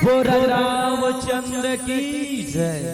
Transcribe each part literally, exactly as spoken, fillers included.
बोल रामचंद्र की जय।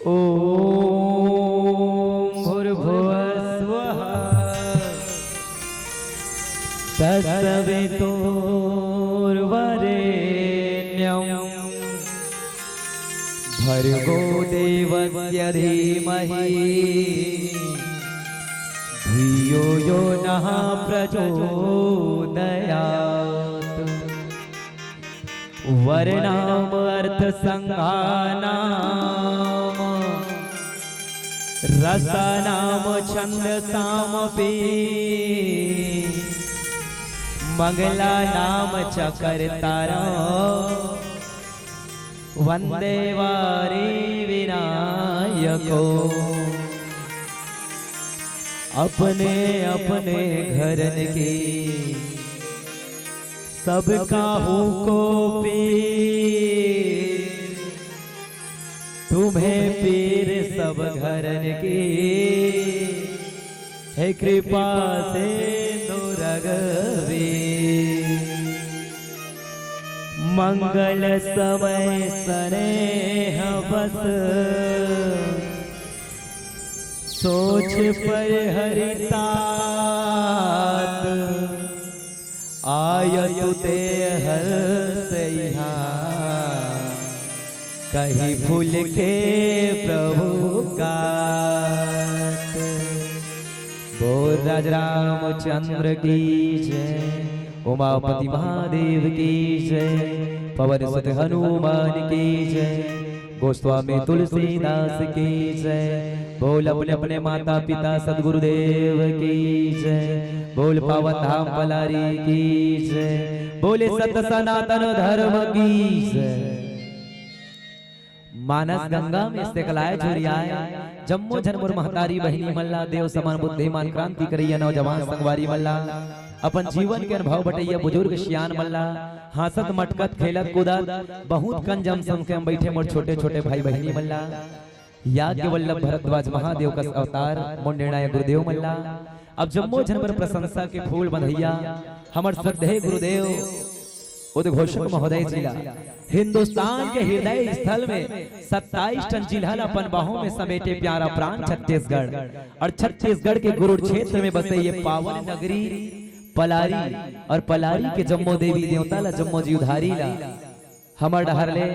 ॐ भूर्भुवः स्वः तत्सवितुर्वरेण्यं भर्गो देवस्य धीमहि धियो यो नः प्रचोदयात्। वर्णाम अर्थसंज्ञानाम रसानाम छंदसामपि मंगलानाम च कर्तारः वंदे वारी विनायको, अपने अपने घरन के सब काहू को पीर, तुम्हें पीर सब घरन के, हे कृपा सिंधु रघुवीर। मंगल समय स्नेह बस, सोच पर हरि तात, आयसु ते हर सैहा, कही फूल के प्रभु का। बोल राज रामचंद्र की जय, उमापति महादेव की जय, पवन सुत हनुमान की जय, गोस्वामी तुलसीदास की जय। बोल अपने अपने माता पिता सदगुरुदेव की जय। बोल पावन धाम पलारी की जय। बोले सत सनातन धर्म की जय। मानस गंगा में सेकलाय झुरियाय, जम्मो झन मोर महतारी बहिनी मन ला, देव समान बुद्धिमान क्रांति करैया नौजवान संगवारी मन ला, अपन जीवन के अनुभव बटैया बुजुर्ग सियान मन ला, हाँसत मटकत खेलत कूदत बहुत कन जम संग के हम बैठे मोर छोटे छोटे भाई बहिनी मन ला, याज्ञवल्लभ भरद्वाज महादेव कस अवतार मोर निर्णायक गुरुदेव मन ला, अब जम्मो झन बर प्रशंसा के फूल बंधैया हमर श्रद्धेय गुरुदेव उद्घोषक महोदय जी ला, हिंदुस्तान के हृदय स्थल में सत्ताईस ठन जिला ला अपन बाहों में समेटे प्यारा प्राण छत्तीसगढ़, और छत्तीसगढ़ के गुरुड़ क्षेत्र में बसे ये पावन नगरी पलारी, और पलारी के जम्मो देवी देवता ला, जम्मो जीवधारी ला, हमर डहर ले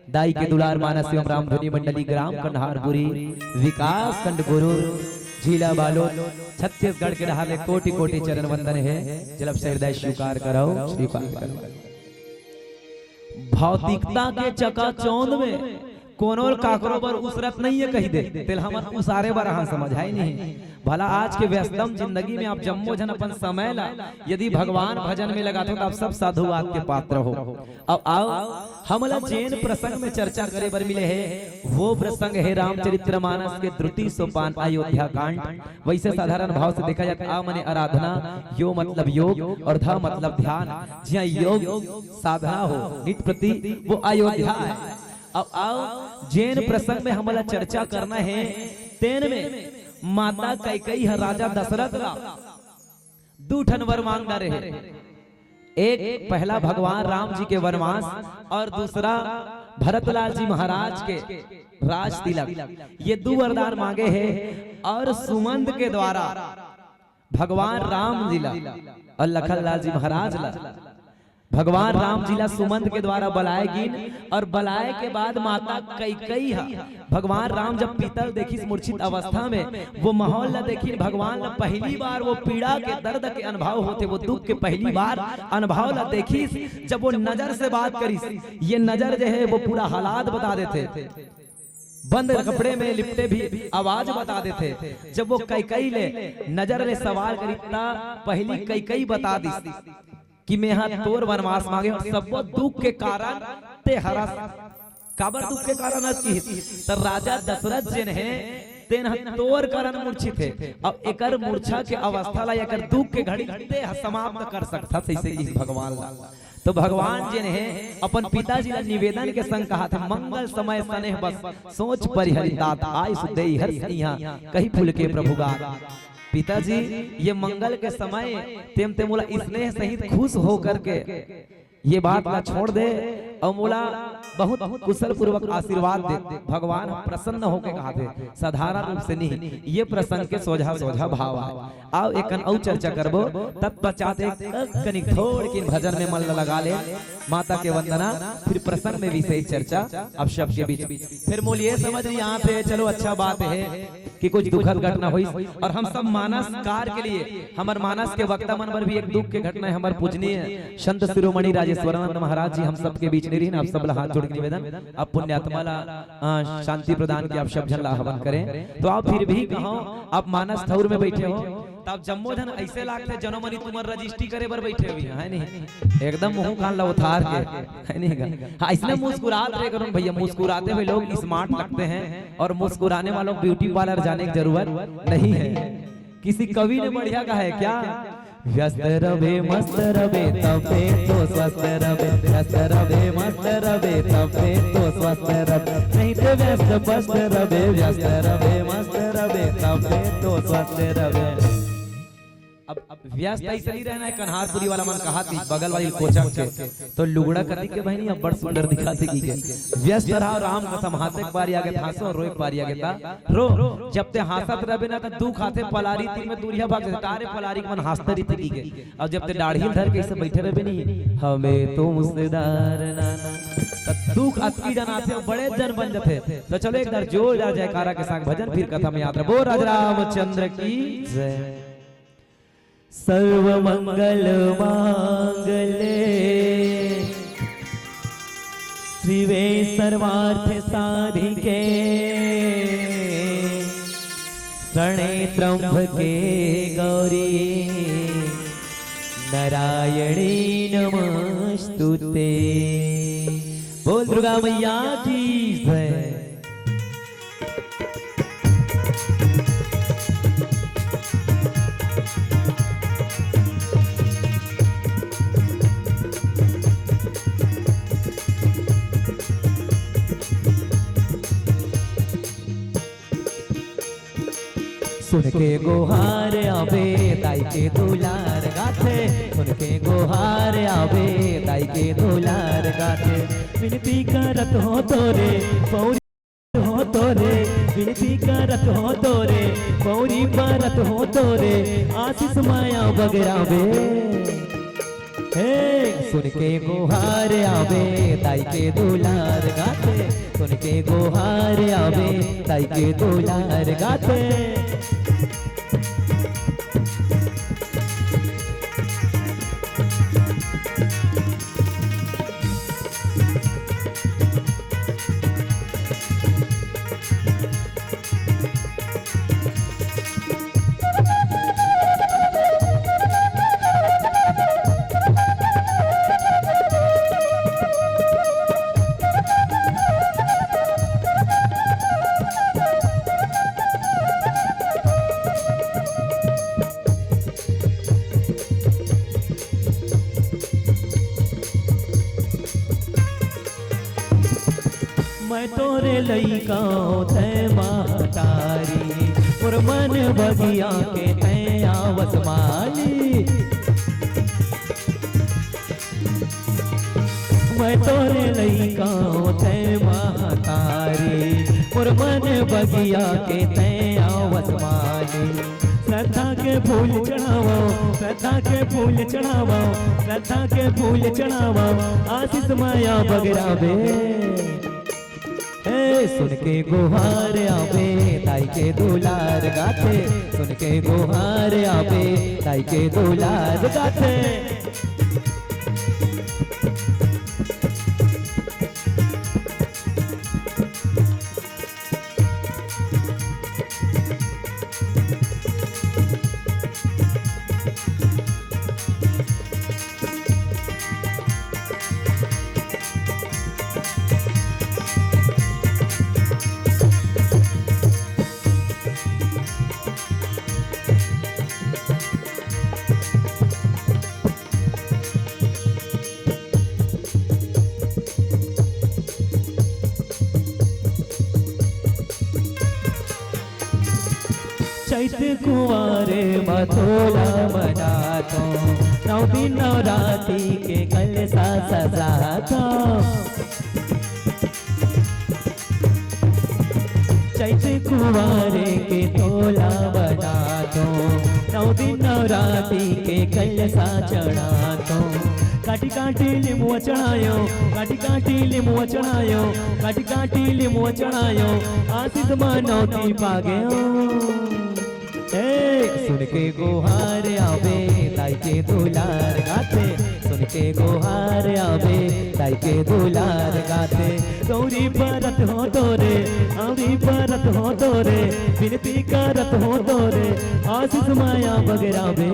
दाई के दुलार मानस एवं रामधुनी मंडली, ग्राम कंडहारपुरी, विकास खंड गुरुड़, जिला बालोद, छत्तीसगढ़ के डहर ले कोटि कोटि चरण वंदन हे। जलप से हृदय स्वीकार करव, स्वीकार करव। भौतिकता के चकाचौंध में कोनो ल काकरो बर उसरत नइ हे कहि दे, तेला हमन उसारे बर अहन समझ, हे नहीं? भला आज के व्यस्तम जिंदगी में आप जम्मो झन अपन समय ला यदि भगवान भजन में लगाथो, त आप सब साधुवाद के पात्र हो। अब आओ, हमला जेन प्रसंग में चर्चा करे बर मिले हे, वो प्रसंग हे रामचरित्र मानस के द्वितीय सोपान अयोध्या कांड। वैसे साधारण भाव से देखा जाए, आ मने आराधना, यो मतलब योग और ध मतलब ध्यान। जिहाँ योग साधना हो, नित प्रति, वो अयोध्या हे। अब आओ, जेन प्रसंग में हमला चर्चा करना हे, तेन में माता कैकेयी ह राजा दशरथ ला दू ठन वर मांग डारे हे। एक पहला भगवान राम जी के वनवास और दूसरा भरतलाल जी महाराज के राज तिलक। ये दू वरदान मांगे हे और सुमंत के द्वारा भगवान राम जी ला और लखन लाल जी महाराज ला, भगवान राम जी ला सुमंत के द्वारा बलाए गिन और बलाए के बाद माता कैकेयी ह भगवान राम जब पिता ल देखिस मूर्छित अवस्था में, वो माहौल ला देखिन, भगवान ला पहली बार वो पीड़ा के दर्द के अनुभव होथे, वो दुख के पहली बार अनुभव ला देखिस। जब वो नजर से बात करिस, ये नजर जे हे वो पूरा हालात बता देथे, बंद कपड़े में लिपटे भी आवाज बता देथे। जब वो कैकेयी ले नजर ले सवाल करिस त पहली कैकेयी बता दिस कि मेंहा तोर वनवास मांगे हंव, सबो दुख के कारण ते हरस। काबर दुख के कारण हस किहिस? त राजा दशरथ जेन हे, तेन ह तोर कारण मूर्छित हे। अब एकर मूर्छा के अवस्था ला, एकर दुख के घड़ी ते ह समाप्त कर सकथस, अइसे किहिस भगवान ला। तो भगवान जेन हे, अपन पिताजी ला निवेदन के संग कहाथे, "मंगल समय स्नेह बस, सोच परिहरि तात, आय सुदेई हर सैया, कही फूल के प्रभु गात।" पिताजी, ये मंगल के समय तेम ते मोला स्नेह सहित खुश हो करके ये बात ला छोड़ दे और मोला बहुत कुशल पूर्वक आशीर्वाद दे। भगवान ह प्रसन्न होके कहाथे, साधारण रूप से नहीं, ये प्रसंग के सोझा सोझा भाव आय। आओ एकन अउ चर्चा करबो, तत्पश्चात एक कनिक थोड़किन भजन में मन ला लगा ले, माता के वंदना, फिर प्रसंग में विशेष चर्चा आप सबके बीच। फिर मोल ये समझ नहीं आते, चलो अच्छा बात हे कि कुछ दुखद घटना होइस और हम सब मानसकार के लिए, हमर मानस के वक्ता मन बर भी एक दुख के घटना हे। हमर पूजनीय संत शिरोमणि राजेश्वरानंद महाराज जी हम सबके बीच नहीं रहिन, आप सब ला हाथ जोड़ के निवेदन, आप पुण्यात्मा ला, अ, शांति प्रदान के आप सब झन ला आह्वान करें। तो आप फिर भी कहो, आप मानस ठौर में बैठे हो, तब जम्मो झन अइसे लागथे, जनो मनी तुमन रजिस्ट्री करे बर बइठे हुई, है नहीं? एकदम मुंह कान ला उतार के, है नहीं गा? हाँ, इसने मुस्कुरात रहे करो भैया, मुस्कुराते हुए लोग स्मार्ट लगते हैं और मुस्कुराने वालों को ब्यूटी पार्लर जाने की जरूरत नहीं है। किसी कवि ने बढ़िया कहा है क्या? व्यस्त रबे, मस्त रबे, तबे तो स्वस्थ रबे। व्यस्त रबे, मस्त रबे, तबे तो स्वस्थ रबे। नहीं ते व्यस्त, पस्त रबे, व्यस्त रबे, मस्त रबे, तबे तो स्वस्थ रबे। अब, अब व्यस्त ऐसे नहीं रहना है, कन्हारपुरी वाला मन कहा थी, बगल वाली कोचक के, तो लुगड़ा कति के बहिनी अब्बड़ सुंदर दिखाथे कहिके। व्यस्त रहा राम कसम, हाथे के पारी आगे त हांसो, रोए के पारी आगे त रो। जब ते हांसत रबे ना, त दुख आथे, पलारी तीर में दूरिहा भाग जाथे, तारे पलारी के मन हांसते रहिथे कहिके। अब जब ते दाढ़ी धर के ऐसे बइठे रबे नी, हमें तो मुस्सेदार नाना, त दुख अतकी डन आथे, बड़े जन बन जाथे। तो चलो एक बार जोरदार जयकारा के साथ भजन, फिर कथा में याद रहे। बोल राज रामचंद्र की जय। सर्व मंगल मांगले शिवे सर्वार्थ साधिके, शरणे त्र्यंबके गौरी नारायणी नमोस्तुते। बोल दुर्गा मैया की जय। सुन के गोहार आवे दाई के दुलार गाथे, सुन के गोहार आवे दाई के दुलार गाथे। विनती करत हों तोरे पौरी हो तोरे, विनती करत हों तोरे, पौरी परत हों तोरे, आशीष माया बगरावे। हे, सुन के गोहार आवे दाई के दुलार गाथे, सुन के गोहार आवे दाई के दुलार गाथे। मैं तोरे लइका तैं महतारी, मोर मन बगिया के तैं आवस माली। मैं तोरे लइका तैं महतारी, मोर मन बगिया के तैं आवस माली। श्रद्धा के फूल चढ़ावो, श्रद्धा के फूल चढ़ावो, श्रद्धा के फूल चढ़ावो, आशीष माया बगरावे। ए, सुन के गोहार आवे, दाई के दुलार गाथे, सुन के गोहार आवे, दाई के दुलार गाथे। चैत कुंवारे म तोला मनाथों, नौ दिन नवराती के कलसा सजाथों। चैत कुंवारे के तोला बनाथों, नौ दिन नवराती के कलसा चढ़ाथों। काटी काटी लिमुआ चढ़ायो, काटी काटी लिमुआ चढ़ायो, काटी काटी लिमुआ चढ़ायो, आशीष मनौती पागेयो। ए, सुन के गोहार आवे, दाई के दुलार गाथे, सुन के गोहार आवे, दाई के दुलार गाथे। गौरी बरत हो तोरे, अउरी बरत हो तोरे, बिनती करत हो तोरे, आशीष माया बगरावे।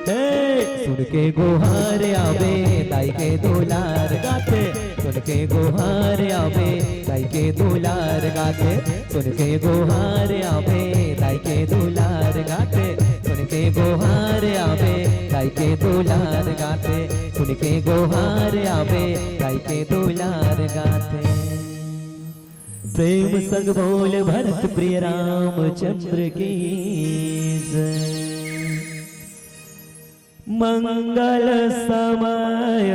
हे, सुन के गोहार आवे, दाई के दुलार गाथे। सुन के गोहार आवे, दाई के दुलार गाथे। सुन के गोहार आवे, दाई के दुलार गाथे। सुन के गोहार आवे, दाई के दुलार गाथे। सुन के गोहार आवे, दाई के दुलार गाथे। प्रेम संग बोल भरत प्रिय रामचंद्र की जय। मंगल समय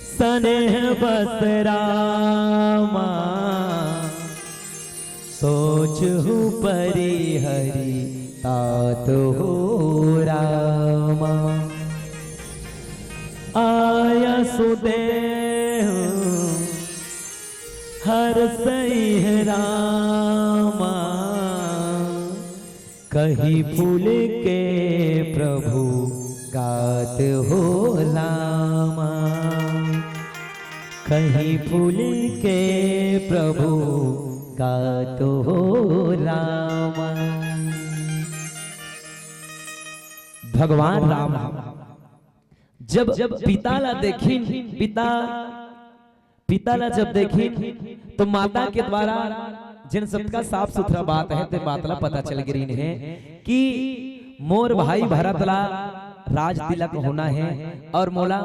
सनेह बस रामा, सोचहु परिहरि तात हो रामा। आयसु देहु हरसहि रामा, कहीं फूल के प्रभु गात हो रामा, कहीं फूल के प्रभु गात हो रामा। भगवान राम ह जब पिता ला देखिन, पिता, पिता ला जब देखिन, तो माता के द्वारा जेन सबका साफ सुथरा बात हे, ते माता ला पता चल गे रहिन हे कि मोर भाई भरत ला राज तिलक होना हे अउ मोला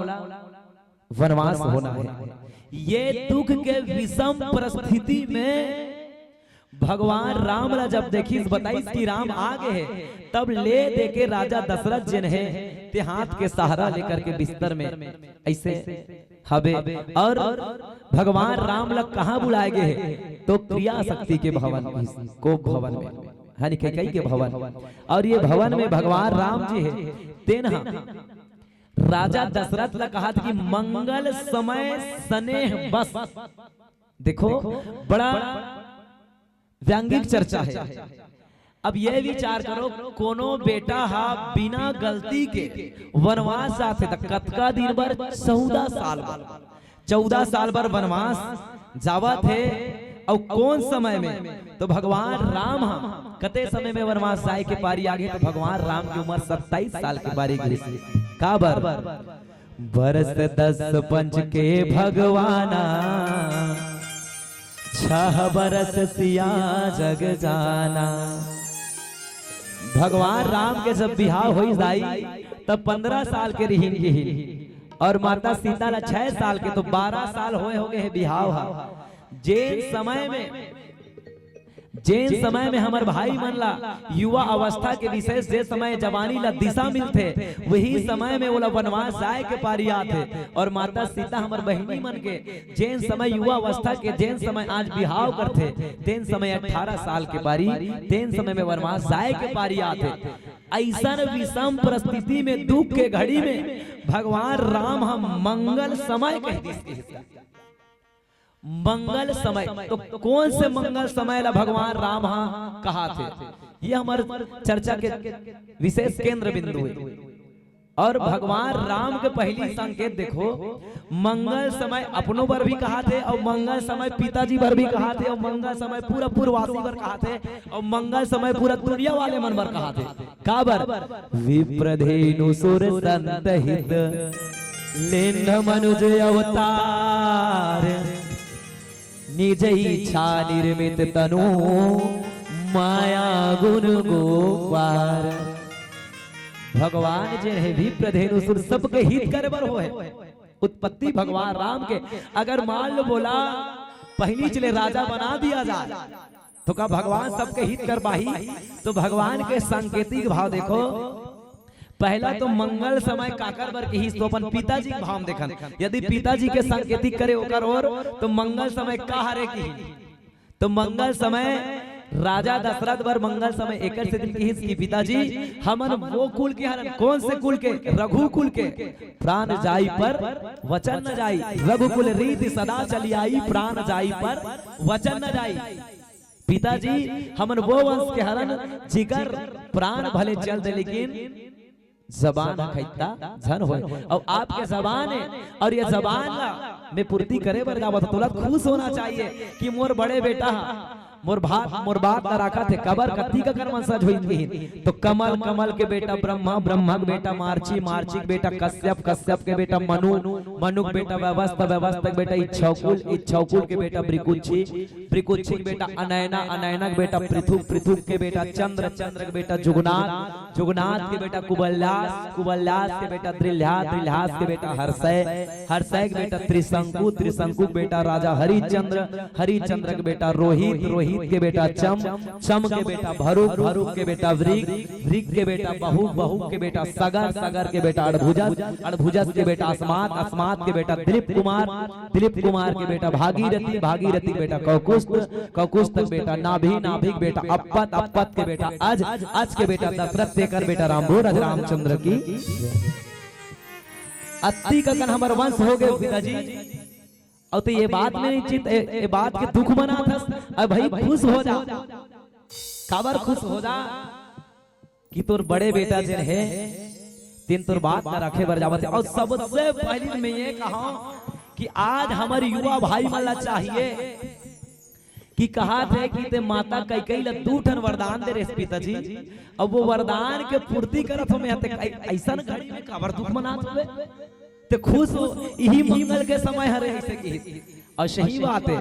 वनवास होना हे। ये दुख के विषम परिस्थिति में भगवान राम ला जब देखिस, बताइस कि राम आ गे हे, तब ले दे के राजा दशरथ जेन हे, ते हाथ के सहारा लेकर के बिस्तर में अइसे हवे। अउ भगवान राम ला कहाँ बुलाए गे हे? तो क्रिया शक्ति के भवन, कोप भवन में, यानी कैकई के भवन। अउ ये भवन में भगवान राम जी हे, तेन ह राजा दशरथ ला कहत कि मंगल समय सनेह बस। देखो, बड़ा व्यंगिक चर्चा हे। अब ये विचार करो, कोनो बेटा हा बिना गलती के वनवास जाथे त कतका दिन बर? चौदह साल बर। चौदह साल बर वनवास जावत हे। अउ कौन समय में? तो भगवान राम हा कते समय में वनवास जाए के पारी आगे? तो भगवान राम के उम्र सत्ताईस साल के पारी गिरिस। काबर? बरस दस पंच के भगवाना, छह बरस सिया जग जाना। भगवान राम के जब बिहाव होई जाई, तब पंद्रह साल के रिहिन गिहिन, अउ माता सीता ला छह साल के, तो बारह साल होए हो गे हे बिहाव हा। जेन समय में जेन समय में हमर भाई मन ला युवा अवस्था के विशेष, जे समय जवानी ला दिशा मिलथे, वही समय में ओला वनवास जाए के पारी आथे। अउ माता सीता हमर बहिनी मन के जेन समय युवा अवस्था के, जेन समय आज बिहाव करथे, तेन समय अठारह साल के पारी, तेन समय में वनवास जाए के पारी आथे। अइसन विषम परिस्थिति में, दुख के घड़ी में भगवान राम ह मंगल समय कह दिस। मंगल समय, तो कौन से मंगल समय ला भगवान राम हा कहाथे? ये हमर चर्चा के विशेष केंद्र बिंदु हे। अउ भगवान राम के पहली संकेत देखो, मंगल समय अपनो बर भी कहाथे, अउ मंगल समय पिताजी बर भी कहाथे, अउ मंगल समय पूरा पूर्ववासी बर कहाथे, अउ मंगल समय पूरा दुनिया वाले मन बर कहाथे। काबर? विप्रधेनु सुर संत हित, लेंध मनुज अवतार, निज इच्छा निर्मित तनु, माया गुण गोपार। भगवान जे हे विप्रधेनु सुर, सबके हित करे बर होहे। उत्पत्ति भगवान राम के, अगर मान लो बोला पहली चले राजा बना दिया जाए, तो का भगवान सबके हित कर पाही? तो भगवान के सांकेतिक भाव देखो, पहला तो मंगल समय काकर बर किहिस, तो अपन पिताजी के भाव में देखन। यदि पिताजी के सांकेतिक करे ओकर ओर, तो मंगल समय का हरे किहिस? तो मंगल समय राजा दशरथ बर मंगल समय एकर सेती किहिस कि पिताजी, हमन वो कुल के हरन, कौन से कुल के? रघु कुल के। प्राण जाई पर वचन न जाई, रघुकुल रीति सदा चली आई, प्राण जाई पर वचन न जाई। पिताजी, हमन वो वंश के हरन, जिकर प्राण भले चल दे, लेकिन जबान ह खैता झन होय। अउ आपके जबान हे, अउ ये जबान ला मैं पूर्ति करे बर जावत हंव, तोला खुश होना चाहिए कि मोर बड़े बेटा ह, मोर बात, मोर बात ला राखत हे। काबर? कतिक अकन वंशज होई कहिन। तो कमल, कमल के बेटा ब्रह्मा, ब्रह्मा के बेटा मार्ची, मार्ची के बेटा कश्यप, कश्यप के बेटा मनु, मनु के बेटा वयवस्थ, वयवस्थ के बेटा इच्छवकुल, इच्छवकुल के बेटा भृकुक्षी, भृकुक्षी के बेटा अनयना, अनयना के बेटा पृथु, पृथु के बेटा चंद्र, चंद्र के बेटा जुगनाथ, जुगनाथ के बेटा कुबल्यास, कुबल्यास के बेटा दृल्हा, दृल्हास के बेटा हर्षय, हर्षय के बेटा त्रिशंकु, त्रिशंकु के बेटा राजा हरिचंद्र, हरिचंद्र के बेटा रोहित, रोहित के बेटा चम, चम के बेटा भरुक, भरुक के बेटा वृक, वृक के बेटा बहुक, बहुक के बेटा सगर, सगर के बेटा अड़भुजस, अड़भुजस के बेटा अस्मात, अस्मात के बेटा दिलीप कुमार, दिलीप कुमार के बेटा भागीरथी, भागीरथी के बेटा कौकुस्त, कौकुस्त के बेटा नाभि, नाभि के बेटा अपत, अपत के बेटा अज, अज के बेटा दशरथ, तेकर बेटा रामभोज, अज रामचंद्र की। अतिक अकन हमर वंश हो गे पिताजी। अउ ते ये बात में नहीं चित, ए, ए बात के दुख मनात हस। अब भाई खुश हो जा। काबर खुश हो जा? कि तोर बड़े बेटा जेन हे, तेन तोर बात ला रखे बर जावत हे। अउ सबसे पहली मैं ये कहंव कि आज हमर युवा भाई मन ला चाहिए कि कहत हे कि ते माता कैकेयी ला दू ठन वरदान दे रेहेस पिताजी, अउ वो वरदान के पूर्ति करत हों मैं, ते ऐ-, अइसन घड़ी में काबर दुख मनात हवे? ते खुश हो, इही मंगल के समय हरे, अइसे किहिस। अउ सही बात हे,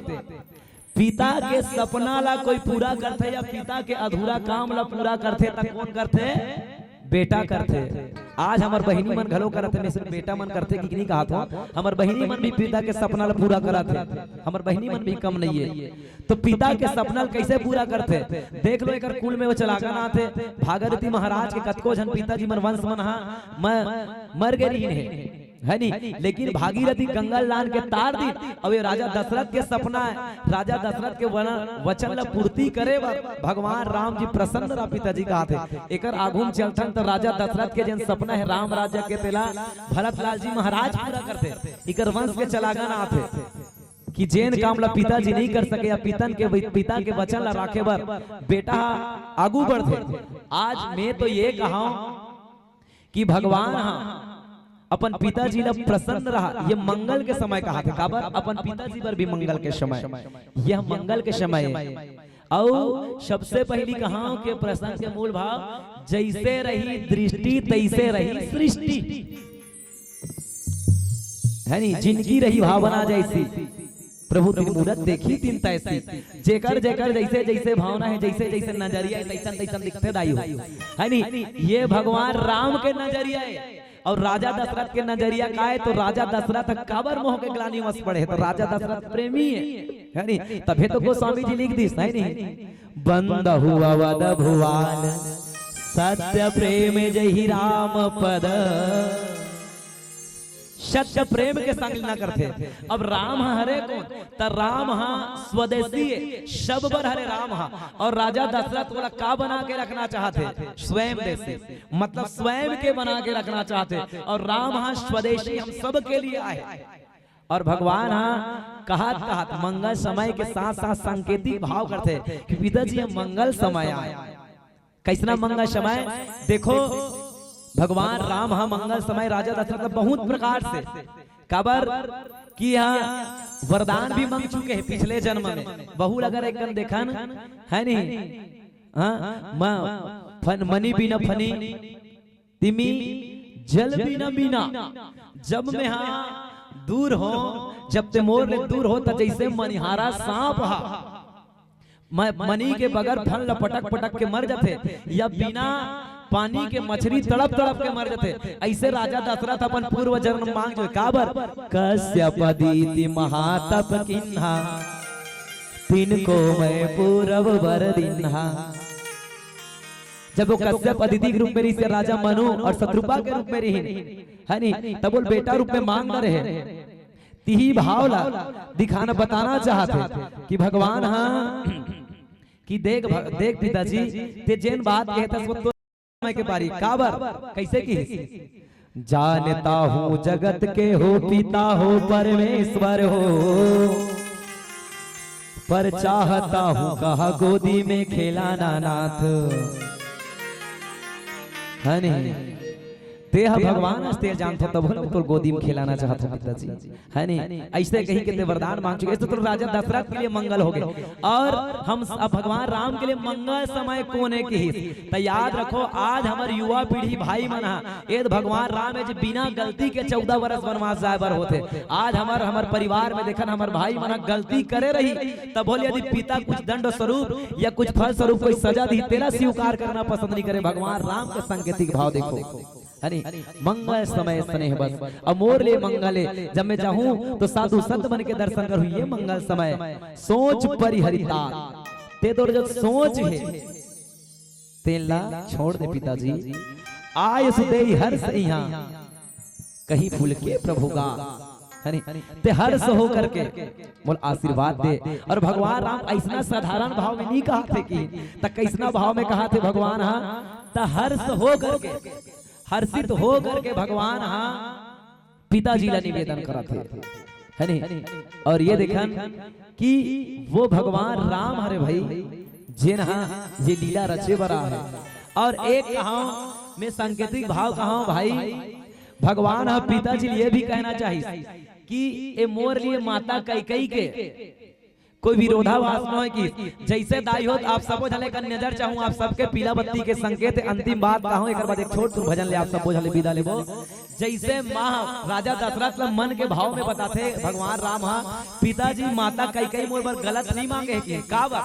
पिता के सपना ला कोई पूरा करथे या पिता के अधूरा काम ला पूरा करथे, त कोन करथे? बेटा करथे। आज हमर बहिनी मन घलो करत हे, मैं सिर्फ बेटा मन करथे कि नहीं कहत हों, हमर बहिनी मन भी पिता के सपना ला पूरा करत हे, हमर बहिनी मन भी कम नहीं हे। तो पिता के सपना ला कैसे पूरा करथे? देख लो, एकर कुल में वो चलागन आथे। भागीरथी महाराज के कतको झन पिताजी मन, वंश मन हा म-, मर गे रहिन हे, है नी? लेकिन भागीरथी गंगा लान के तार दिन, अउ ये राजा दशरथ के सपना हे, राजा दशरथ के वन-, वचन ला पूर्ति करे बर भगवान राम जी प्रसन्न रहा, पिताजी कहत हे। एकर आगू म चलथन त राजा दशरथ के जेन सपना हे राम राज्य के, तेला भरत लाल जी महाराज पूरा करथे। इकर वंश के चलागन आथे कि जेन काम ला पिताजी नहीं कर सके या पितन के, पिता के वचन ला राखे बर बेटा आगू बढ़थे। आज मैं तो ये कहंव कि भगवान हा अपन पिताजी ला प्रसन्न रहा, ये मंगल के समय कहत हे। काबर? अपन पिताजी बर भी मंगल के समय, यह मंगल के समय हे। अउ सबसे पहली कहंव के प्रसंग के मूल भाव, जैसे रही दृष्टि तैसे रही सृष्टि, है नी? जिनकी रही भावना जैसी, प्रभु तिन मूरत देखी तिन तैसी। जेकर जेकर जैसे जैसे भावना हे, जैसे जैसे नजरिया हे, तैसन तैसन दिखथे दाई हो, है नी? ये भगवान राम के नजरिया हे। अउ राजा दशरथ के नजरिया का हे? तो राजा दशरथ काबर मोह के ग्लानि वश पड़े हे? तो राजा दशरथ प्रेमी हे, है नी? तभे तो गोस्वामी जी लिख दिस, है नी? बंदहु अवध भुवन सत्य प्रेम जहि राम पद। सत्य प्रेम के संग लीला करथे। अब राम ह हरे कोन? त राम ह स्वदेशी हे, सब बर हरे राम ह। अउ राजा दशरथ ओला का बना के रखना चाहथे? स्वयं देशी, मतलब स्वयं के बना के रखना चाहथे। अउ राम ह स्वदेशी, हम सब के लिए आए। अउ भगवान ह कहत कहत मंगल समय के साथ साथ सांकेतिक भाव करथे कि पिताजी, हम मंगल समय आए। कइसना मंगल समय? देखो, भगवान राम ह मंगल समय राजा दशरथ ला बहुत प्रकार से, काबर कि ह वरदान भी मंग चुके हे पिछले जन्म में। बहू ल अगर एक कन देखन, है नहीं? हाँ, म-, फन, मनी बिना फनी, तिमी जल बिना मीना। जब मैं हा दूर हों, जब ते मोर ले दूर हो, त जैसे मनिहारा सांप हा म-, मनी के बगर फन ल पटक पटक के मर जथे, या बिना पानी के मछरी तड़प तड़प के मर जथे। अइसे राजा दशरथ अपन पूर्व जन्म मांग जो, काबर? कश्यप अदिति महातप किन्हा, तिनको मैं पूरब बर दिन्हा। जब वो कश्यप अदिति के रूप में रहिस, राजा मनु अउ शतरूपा के रूप में रहिन, है नी? तब वो बेटा रूप में मांग न रहे। तिही भाव ला दिखाना, बताना चाहत हे कि भगवान ह कि देख भ-, देख पिताजी, ते जेन बात कहे तस वो तो समय के पारी। काबर? कइसे किहिस? जानता हूँ जगत के हो पिता हो परमेश्वर हो, पर चाहता हूँ कहा गोदी में खेलाना नाथ। है नहीं? ते ह भगवान हस, ते जानथो, तभो ले तोर गोदी में खेलाना चाहत हो पिताजी, है नहीं? ऐसे कही के ते वरदान मांग चुके। ऐसे तो राजा दशरथ के लिए मंगल हो गए, और हम अब भगवान राम के लिए मंगल समय कोन हे किहिस। त याद रखो, आज हमर युवा पीढ़ी भाई मन हा, एद भगवान राम हे जे बिना गलती के चौदह बरस वनवास जाए बर होथे। आज हमर, हमर परिवार में देखन, हमर भाई मन हा गलती करे रही, तभो ले यदि पिता कुछ दंड स्वरूप या कुछ फल स्वरूप कोई सजा दी, तेला स्वीकार करना पसंद नहीं करे। भगवान राम के सांकेतिक भाव देखो, है नी? मंगल समय स्नेह बस, अब मोर ले मंगल हे, जब मैं जाहूं तो साधु संत मन के दर्शन करूं, ये मंगल समय। सोच परिहरिता, ते तोर जो सोच हे, तेला छोड़ दे पिताजी। आय सुदेई हर्ष इहां, कहीं फूल के प्रभु गा, है नी? ते हर्ष हो करके मोला आशीर्वाद दे। और भगवान राम ऐसना साधारण भाव में नहीं कहा थे कि, त कैसना भाव में कहा थे भगवान? हाँ, त हर्ष हो करके, हर्षित हो करके भगवान हा पिताजी ला निवेदन करत हे, है नी? और ये देखन कि वो भगवान राम हरे भाई, जेन हा ये लीला रचे बर आहे। और एक कहां मैं सांकेतिक भाव कहां भाई, भगवान हा पिताजी ले ये भी कहना चाहिस कि ए मोर लिए माता कैकई के कोई विरोधाभास न होय कि जैसे दाई होत आप सबो झन ला एक नजर चाहूं, आप सबके पीला बत्ती के संकेत हे। अंतिम बात कहूं, एकर बाद एक छोट सुर भजन ले आप सबो झन ले विदा लेबो। जैसे माँ राजा दशरथ ला मन के भाव में बताथे भगवान राम हा, पिताजी माता कैकई मोर बर गलत नहीं मांगे हे कि का बा?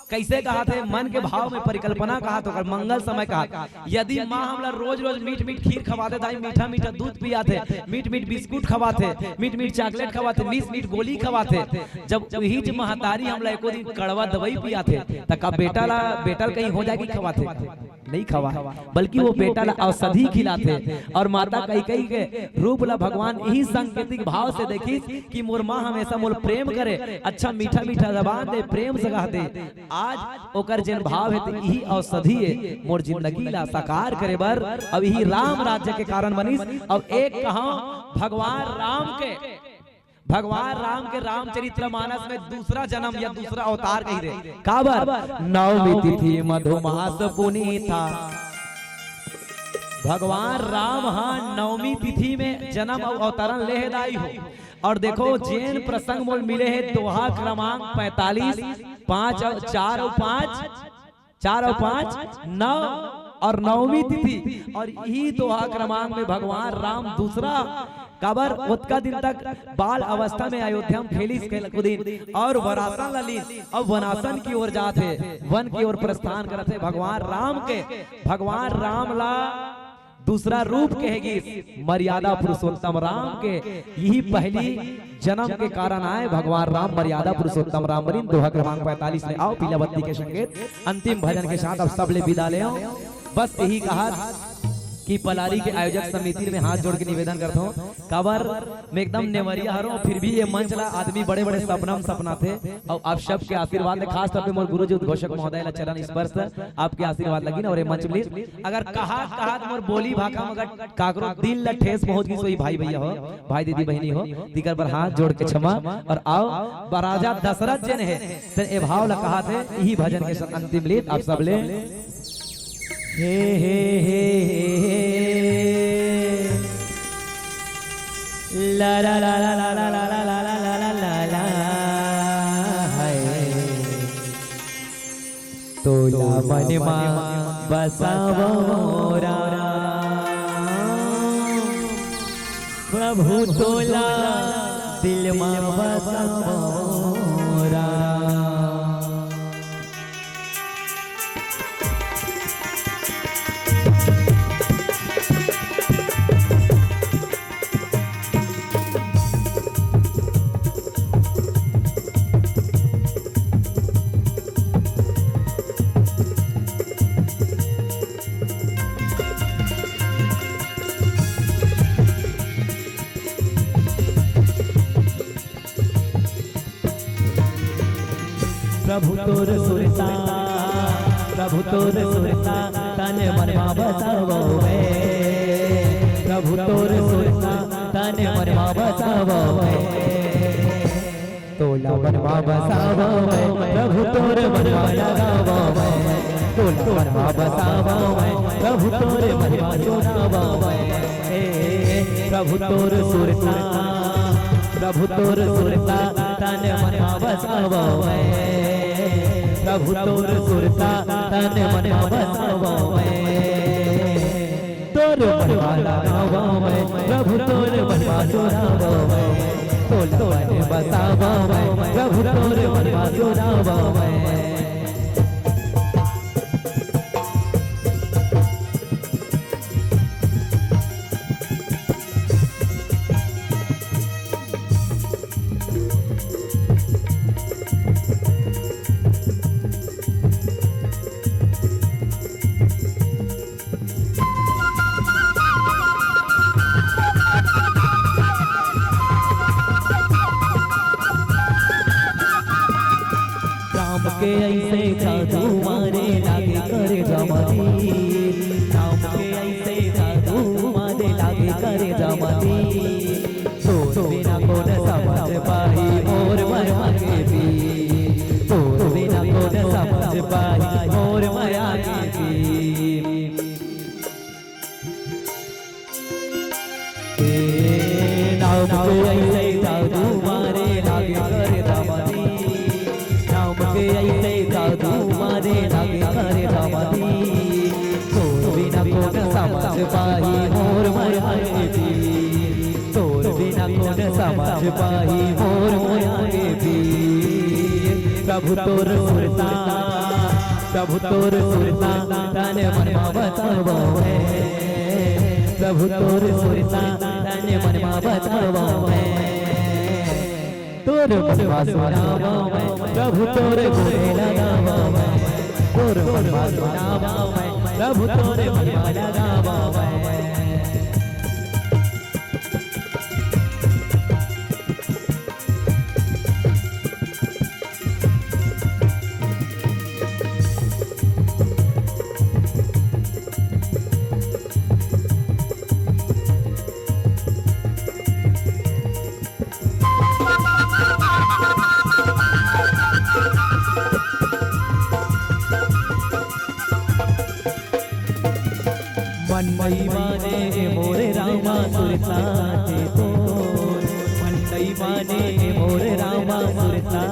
कैसे कहा थे मन के भाव में परिकल्पना कहा तो ओकर मंगल समय कहा। यदि माँ हमला रोज रोज मीठ मीठ खीर खवाथे, दाई मीठा मीठा दूध पियाथे, मीठ मीठ बिस्कुट खवाथे, मीठ मीठ चॉकलेट खवाथे, मीठ मीठ गोली खवाथे, जब उहीच महतारी हमला एको दिन कड़वा दवाई पियाथे, त का बेटा ला, बेटा ला कहीं हो जाए कि खवाथे? नहीं खवा, बल्कि वो बेटा ला औषधि खिलाथे। और माता कैकई के रूप ला भगवान इही सांकेतिक भाव से देखिस कि मोर माँ हमेशा मोर प्रेम करे, अच्छा मीठा मीठा जबान दे, प्रेम से कह दे। आज ओकर जेन भाव हे, त इही औषधि हे मोर जिंदगी ला साकार करे बर। अब इही राम राज्य के कारण बनिस। अब एक कहां भगवान राम के, भगवान राम के रामचरित्र मानस में दूसरा जन्म या दूसरा अवतार कही रे। काबर? नवमी तिथि मधुमास पुनीता। भगवान राम हा नवमी तिथि में जन्म अउ अवतरण ले हे दाई हो। और देखो, जेन प्रसंग मोल मिले हे, दोहा क्रमांक पैंतालीस, पांच और चार और पांच, चार और पांच, नौ और नवमी तिथि। और इही दोहा क्रमांक में भगवान राम दूसरा, काबर ओतका दिन तक बाल अवस्था में अयोध्या में खेलिस खेल कुदिन और वरासन ला लीन, अब वनासन की ओर जात हे, वन की ओर प्रस्थान करत हे। भगवान राम के, भगवान राम ला दूसरा रूप कहे गिस मर्यादा पुरुषोत्तम राम के। यही पहली जन्म के कारण आए भगवान राम मर्यादा पुरुषोत्तम राम बनिन। दोहा क्रमांक पैंतालीस में आओ पीला बत्ती के संकेत अंतिम भजन के साथ अब सब ले विदा ले। बस यही कहा कि पलारी के आयोजक समिति में हाथ जोड़ के निवेदन करता हूँ, काबर मैं एकदम नेवरिया हरों, फिर भी ये मंच ला आदमी बड़े-बड़े सपना में सपनाथे। और आप सबके आशीर्वाद ले, खास तौर पे मोर गुरुजी उद्घोषक महोदय ला चरण स्पर्श, आपके आशीर्वाद लगिन और ये मंच मिलिस। अगर कहात कहात मोर बोली भाखा में अगर काकरो दिल ला ठेस पहुंच गिस होही भाई भैया हो, भाई दीदी बहिनी हो, तिकर बर हाथ जोड़ के क्षमा। और आओ, ब राजा दशरथ जेन हे, तेन ए भाव ला कहाथे, इही भजन के अंतिम लीत आप सब ले। हे, हे, हे, हे, हे। ला, ला, ला, ला, ला, हाय। तोला मन मा बसावो राम। प्रभु तोला दिल मा बसावो राम। प्रभु तोर सुरता, प्रभु तोर सुरता, तन मन मा बसावो रे। प्रभु तोर सुरता, तन मन मा बसावो रे। तोला मन मा बसावंव मैं, प्रभु तोर मन मा लगावंव मैं। तोला मन मा बसावंव मैं, प्रभु तोर मन मा सुनावंव मैं। ए, प्रभु तोर सुरता, प्रभु तोर सुरता, तन मन मा बसावंव मैं। प्रभु तोर सुरता, तन मन मा बसावंव मैं। तोर मन मा लगावंव मैं, प्रभु तोर मन मा सुनावंव मैं। तोला मन मा बसावंव मैं, प्रभु तोर मन मा सुनावंव मैं। राम के अइसे जादू मारे लागे करेजा म तीर। राम के अइसे जादू मारे लागे करेजा म तीर। तोर बिना कोन समझ पाही मोर मया के पीर। तोर बिना कोन समझ पाही मोर मया के पीर। ए, नाम के अइसे जादू मारे लागे करेजा म तीर। नाम के अइसे जादू मारे लागे करेजा म तीर। तोर बिना कोन समझ पाही मोर मया के पीर। तोर बिना कोन समझ पाही मोर मया के पीर। प्रभु तोर सुरता, प्रभु तोर सुरता, तन मन मा बसावंव मैं। प्रभु तोर सुरता, तन मन मा बसावंव मैं। तोर मन मा सुनावंव मैं, प्रभु तोर गुने लगावंव मैं। तोर मन मा सुनावंव मैं, प्रभु तोर मन मा लगावंव मैं। मन मई माने ए मोरे रामा सुरता ते तोर। मन मई माने ए मोरे रामा सुरता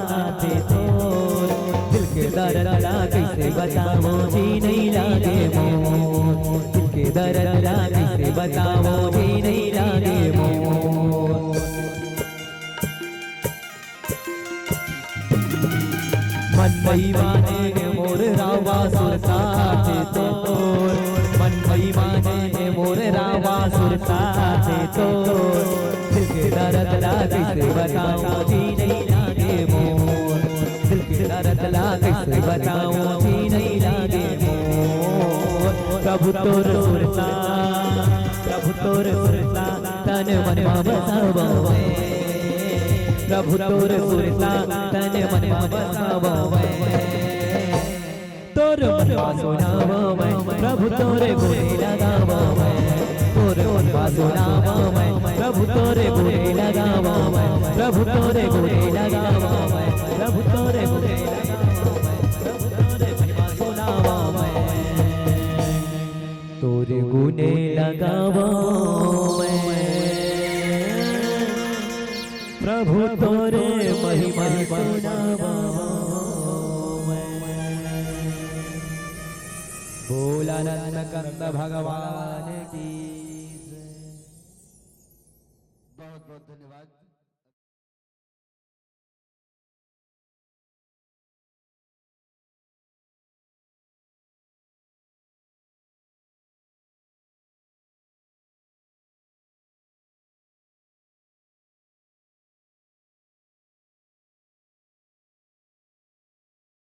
ते तोर। दिल के दरद ला कइसे बतावंव जी नइ लागे मोर। दिल के दरद ला कइसे बतावंव जी नइ लागे मोर। मन मई माने ए मोर रामा सुरता ते तोर। मन मई माने ए मोर रामा सुरता ते तोर। दिल के दरद ला कइसे बतावंव जी नइ लागे मोर। दिल के दरद ला कइसे बतावंव जी नइ लागे मोर। प्रभु तोर सुरता, प्रभु तोर सुरता, तन मन मा बसावंव मैं। प्रभु तोर सुरता, तन मन मा बसावंव मैं। तोर मन मा सुनावंव मैं, प्रभु तोर गुने लगावंव मैं। तोर मन मा सुनावंव मैं, प्रभु तोर गुने लगावंव मैं। प्रभु तोर गुने लगावंव मैं, प्रभु तोर गुने लगावंव मैं। प्रभु तोर मन मा सुनावंव मैं। तोर गुने लगावंव मैं, प्रभु तोर महिमा सुनावंव मैं। बोल आनंद कंद भगवान की जय। बहुत बहुत धन्यवाद।